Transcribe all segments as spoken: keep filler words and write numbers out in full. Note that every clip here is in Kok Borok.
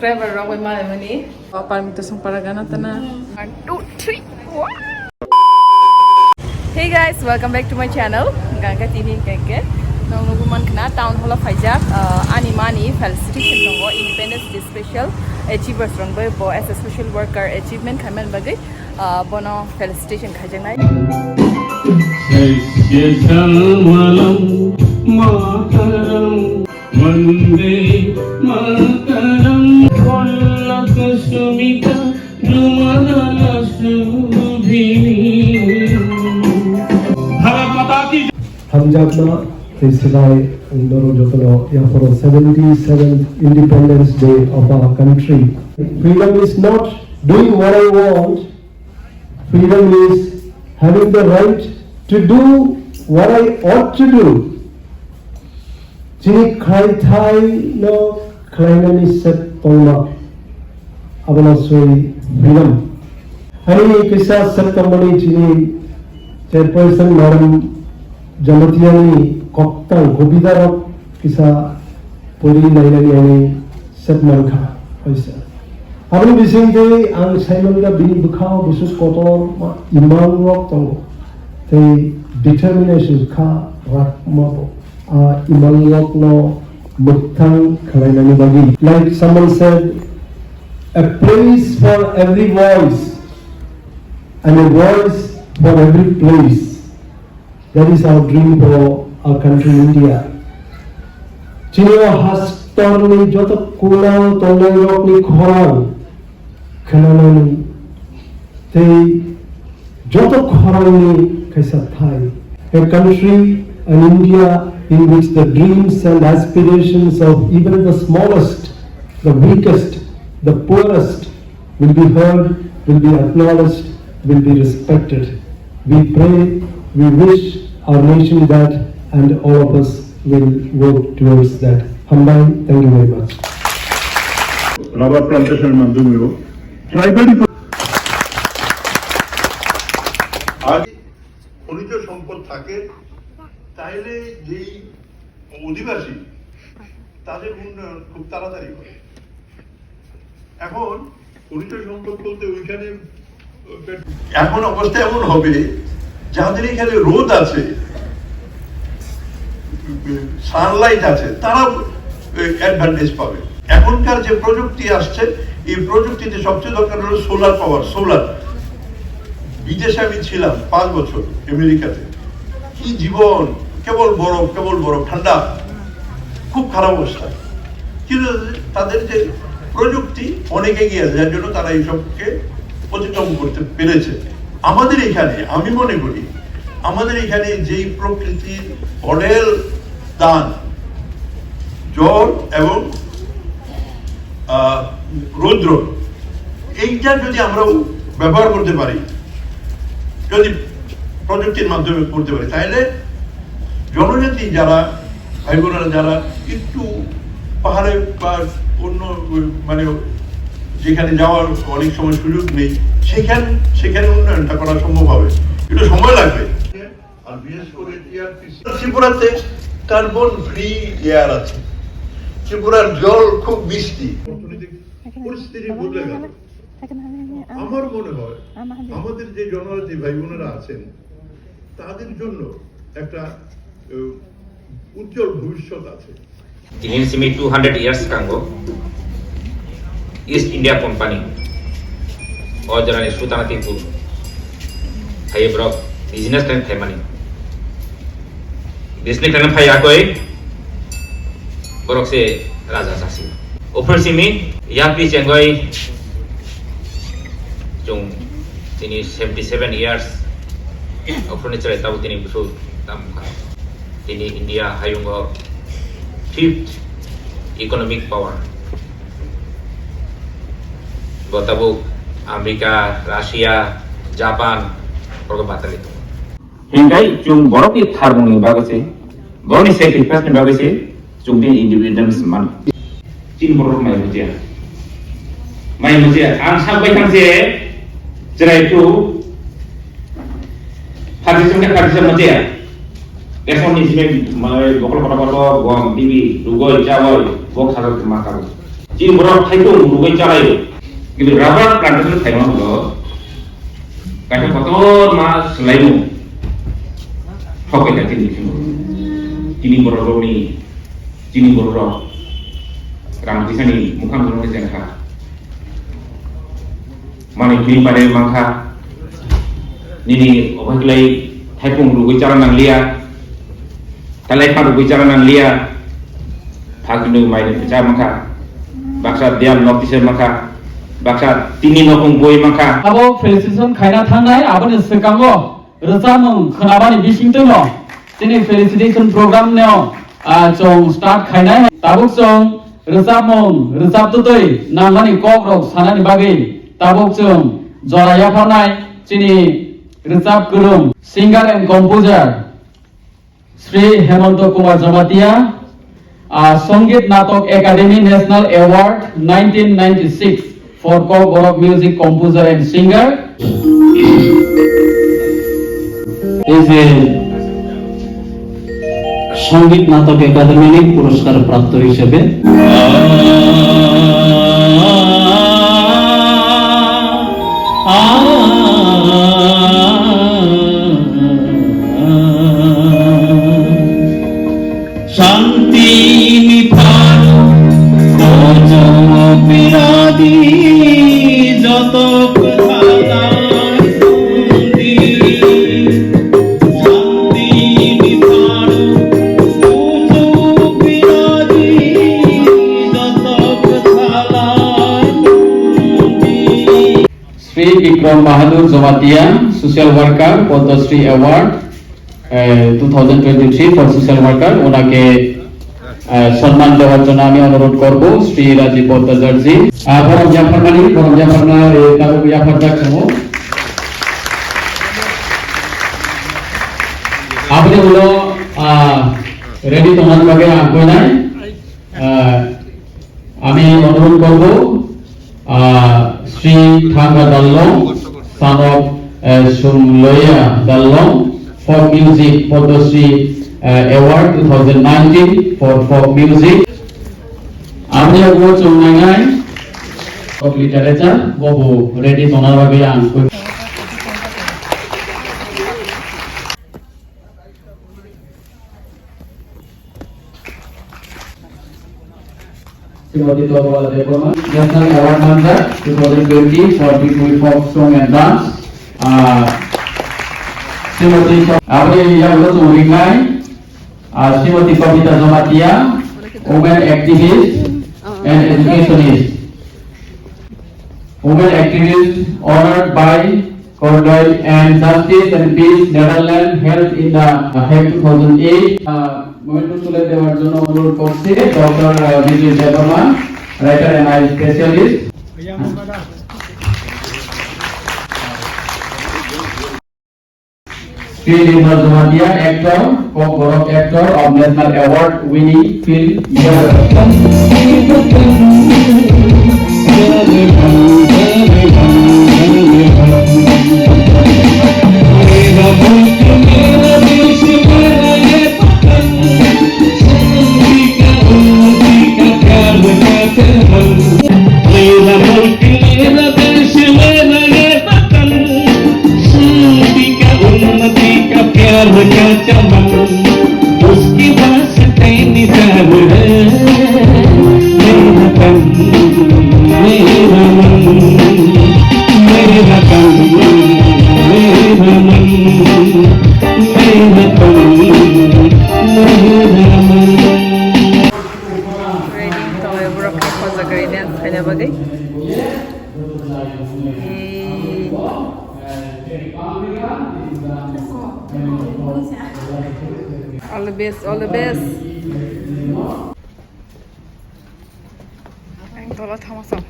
Driver rok bai malai mani. Papa mita sung para gana tana. One, two, three. Hey guys, welcome back to my channel. Gangka T V Keke. Nong nugu man khna town hall of Haijak. Uh, ani mani felicitation tongo Independence Day special achievers rong bai bo as a social worker achievement khaiman bagwi, uh, bono felicitation khaijaknai. जय श्यामलं मातरं वन्दे मातरं। Hamjakma tei swbai ang norok jotono yaphoro seventy-seventh Independence Day of our country. Freedom is not doing what I want. Freedom is having the right to do what I ought to do. Chini khlaithai no khlainani sep tongma, abono swi freedom. Ani kisa sep tongmani chini chairperson Madam Jamatiani koktang kobita rok kisa pori nainani ani sep mankha, hoisa. Aboni bisingtwi ang saimankha bini bwkhao bwswk kotorma imangrok tongo, tei determination kha rakma bo a imangrokno mwktang khlainani bagwi. Like someone said, "A place for every voice and a voice for every place." That is our dream for our country India. Chini o hastorni joto kunao tongnairokni khorang khnanani tei joto khorangni kaisa thai. A country, an India in which the dreams and aspirations of even the smallest, the weakest, the poorest will be heard, will be acknowledged, will be respected. We pray, we wish our nation that, and all of us will work towards that. Hambai, thank you very much. Rubber প্লান্টেশনের মাধ্যমেও ট্রাইবালি আজ খনিজ সম্পদ থাকে, তাইলে যেই অধিবাসী, তাদের উন্নয়ন খুব তাড়াতাড়ি হয়। এখন খনিজ সম্পদ বলতে ওইখানে এখন অবস্থা এমন হবে, যাদের এখানে রোদ আছে, সানলাইট আছে, তারা অ্যাডভান্টেজ পাবে। এখনকার যে প্রযুক্তি আসছে, এই প্রযুক্তিতে সবচেয়ে দরকার হলো সোলার পাওয়ার, সোলার। বিদেশে আমি ছিলাম পাঁচ বছর আমেরিকাতে, কি জীবন, কেবল বরফ, কেবল বরফ, ঠান্ডা, খুব খারাপ অবস্থা। কিন্তু তাদের যে প্রযুক্তি অনেক এগিয়ে আছে, যার জন্য তারা এইসবকে অতিক্রম করতে পেরেছে। আমাদের এখানে, আমি মনে করি, আমাদের এখানে যেই প্রকৃতির অঢেল দান, জল এবং, আহ, রৌদ্র, এইটা যদি আমরা ব্যবহার করতে পারি, যদি প্রযুক্তির মাধ্যমে করতে পারি, তাহলে জনজাতি যারা ভাই বোনেরা, যারা একটু পাহাড়ে বা অন্য, মানে, যেখানে যাওয়ার অনেক সময় সুযোগ নেই, সেখান সেখানে উন্নয়নটা করা সম্ভব হবে। একটু সময় লাগবে। আর বিশেষ করে টিআরপিসি ত্রিপুরাতে কার্বন ফ্রি এয়ার আছে, ত্রিপুরার জল খুব মিষ্টি। অর্থনৈতিক পরিস্থিতি বদলে গেল। আমার মনে হয় আমাদের যে জনজাতি ভাই বোনেরা আছেন, তাদের জন্য একটা, আহ, উজ্জ্বল ভবিষ্যৎ আছে। Tini simi two hundred years kango East India Company o jorani Sultanate Tipur hai borok business khlai phaimani. Business khlai phai yakoi borok se raja sasi. Ophir simi yapri chengoi chung tini seventy seven years ophirni chwrai tabuk tini busu tam kha. Tini India hayungo fifth economic power. Bo tabuk America, Russia, Japan, borok batali tongo. Hinkai chung borokni tharmungni bagwi se, borokni sacrifice ni bagwi se, chung tini independence man. Chini borok mai mujia. Mai mujia. Ang sak bai thang je, chwrai tu, Khati songkhe khati se mate. Eson ni sime mai bokol kotor kotor gom, bibi, dugoi, jagoi, bok sago ma kago. Chini borok thaipung rugwi chalaio. Kintu rubber plantation khaima ulo kaisa kotorma swlaimung thok khaikha chini bisingo. Chini borok rokni, chini borok rok rang tisani mukhang rokni chengkha. Manwi twi panwi mankha. Nini obo hai kwlai thaipung rugwi chara nangliya. Talai pha rugwi chara nangliya. Phak nwi mai rwkhe cha mankha. Baksa diyal nok tisai mankha. Baksa tini nokong boi mankha. Abo felicitation khaina thangnai aboni swkango rwchapmung khwnabani bisingtwino chini felicitation program no, ah, chwng start khainai. Tabuk chwng rwchapmung rwchaptwtwi nangmani kokrok sanani bagwi tabuk chwng jora yapharnai chini rwchap kwrwng singer and composer Shri Hemanto Kumar Jamatia, ah, Sangeet Natak Academy National Award nineteen ninety-six for Kokborok Music Composer and Singer. এই যে সঙ্গীত নাটক একাডেমি পুরস্কার প্রাপ্ত হিসেবে Shanti ni phano kojo piradi joto kwthalai shanti. Shanti ni phano kojo piradi joto kwthalai shanti. Shri Bikram Bahadur Jamatia, Social Worker, Padma Shri Award, eh, two thousand twenty-three for Social Worker, ওনাকে, eh, সম্মান দেওয়ার জন্য আমি অনুরোধ করব শ্রী রাজীব ভট্টাচার্য জি। Ah, borok yapharmani, borok yapharna, eh, tabuk yaphar jak tongo. Aboni ulo, ah, ready tongmani bagwi ang koinai. Ah, আমি অনুরোধ করব, ah, Sri Thanga Dallong, son of, ah, Sumloya Dallong, folk music, Padma Shri, ah, Award two thousand nineteen for folk music. Aboni ulo chwng nainai, of literature, bobo ready tongna bagwi ang Srimati Totwa Debbarma, National Award manjak two thousand twenty for Bhojpuri Folk Song and Dance. Ah, Srimati Ko-, aboni yagulo chwng ringnai, ah, Srimati Kavita Jamatia, women activist and educationist. Women activist honored by Kordoi and Justice and Peace Netherlands held in The Hague two thousand eight. Uh, memento তুলে দেওয়ার জন্য অনুরোধ করছি ডক্টর বিজয় Debbarma, writer and eye specialist. Sri Nirmal Jamatia, actor, Kokborok actor of National Award winning film. Ready, tawai borok khe khojak ri dance khaina bagwi. Ee. All the best, all the best. Ang tola thangma song.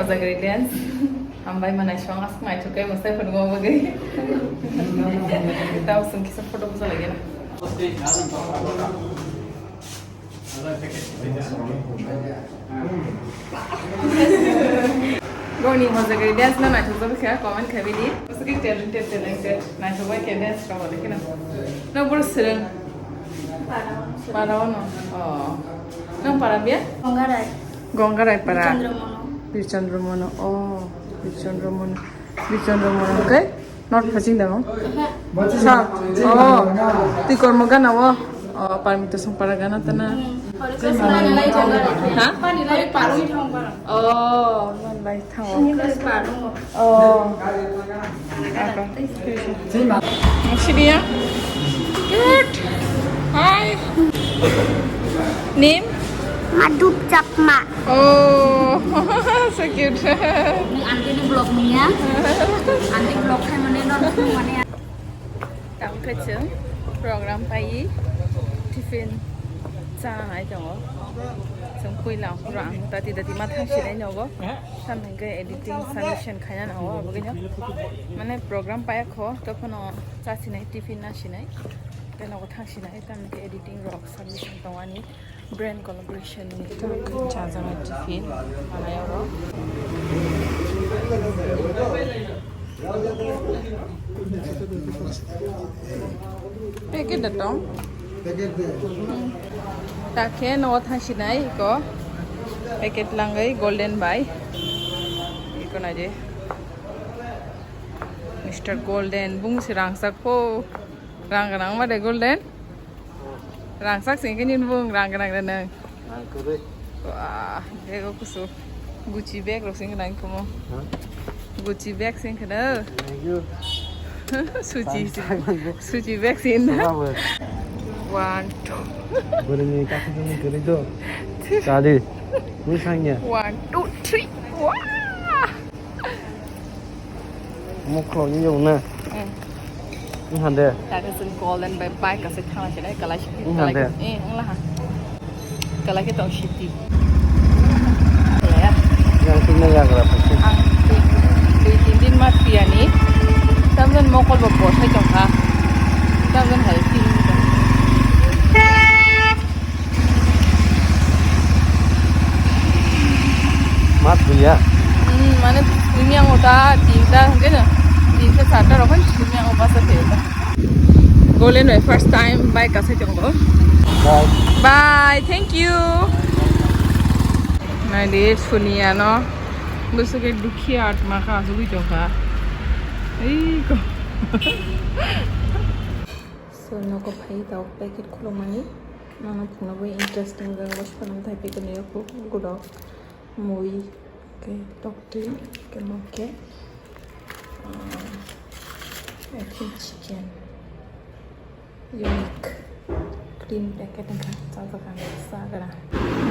Zagri dance. Hambai manai song aswk naithok khe mwsai phunukma bagwi. Tamo chwng kisa photo bwsa lagina. Boni hojagri dance no naithok jagwi kha, comment khai bidi. Aswk khe talented, talented. Naithok bai khe dance rok bai kheno. No boro swrwng. Para ono. Oh. Nang para biya? Gongarai. Gongarai para. Birchandra Mono. Birchandra Mono. Oh, Birchandra Mono. Birchandra Mono, okay? Not Phasing Dang, oh? South. Oh, twi kormo gana o. Oh, Parmita Songpara gana tana. Ha? Oh, non bai thango. Oh. Sibia. Cute. Hi. Name? Madhup Chakma. Oh, so cute. Ni aunty ni vlog niya. Aunty vlog khai mane non mane. Tamo khe chwng program pai tiffin chana nai tongo. Chwng puila ang pura ang dati dati ma thang sinai nogo. Tamo hwnkhe editing submission khaina nango aboni. Mane program paya kho tokhono cha sinai tiffin na sinai. Tei nogo thang sinai tamo hwnkhe editing rok submission tongani. Brand collaboration ni chajaknai tiffin manai oro. Packet da tong. Ta khe nogo thang sinai iko. Packet langwi Golden bai. Iko nai de. Mister Golden bung se rangchak po. Rang gwnang ma de Golden. Rangchak sing khe nini bung rang gwnang de nang. Rang kwrwi. Wah, bego kusu. Gucci bag rok sing gwnang kumo. Ha? Gucci bag sing kheno. Thank you. Suji. Sai, sai, mango. Suji bag sing na. Sababu. One, two. Bwrwini kakhwlini kwrwi do. Chadi. Bwsanya. One, two, three. Wah! Mokholni yong na. Wngkha de. Tate chwng Golden bai bike ase thangna chinai kalai si. Wngkha de. Eh, wngla ha. Kalai khe tong siti. Ya. Yang tingna yagra pasi. Ang dui, dui tin din ma thuyani. Tamjani mokol bo bosai tongkha. Tamjani hai tin. Ma thuya. Hmm, mane swimming o ta tinta hwnkhe no. Tinta charta rok swimming o basa phe ta. Golden bai first time bike kasai tongo. Bye. Bye, thank you. Nai de suniya no. Bwswk khe dukhiya atma kha asugwi tongkha. Ei ko. So nogo phai tok packet khulumani. Nono phunugwi interesting jagao se phunuk thai packet ni yakuk gudo mui khe toktwi khe mokhe, ah, I think chicken. Unique. Clean packet wngkha, chajakha, chagra.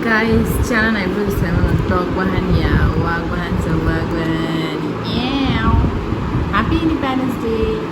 Guys, chana nai bwrwi sai mano tok bahan ya, wak bahan, chwng wak bahan. Ew. Happy Independence Day.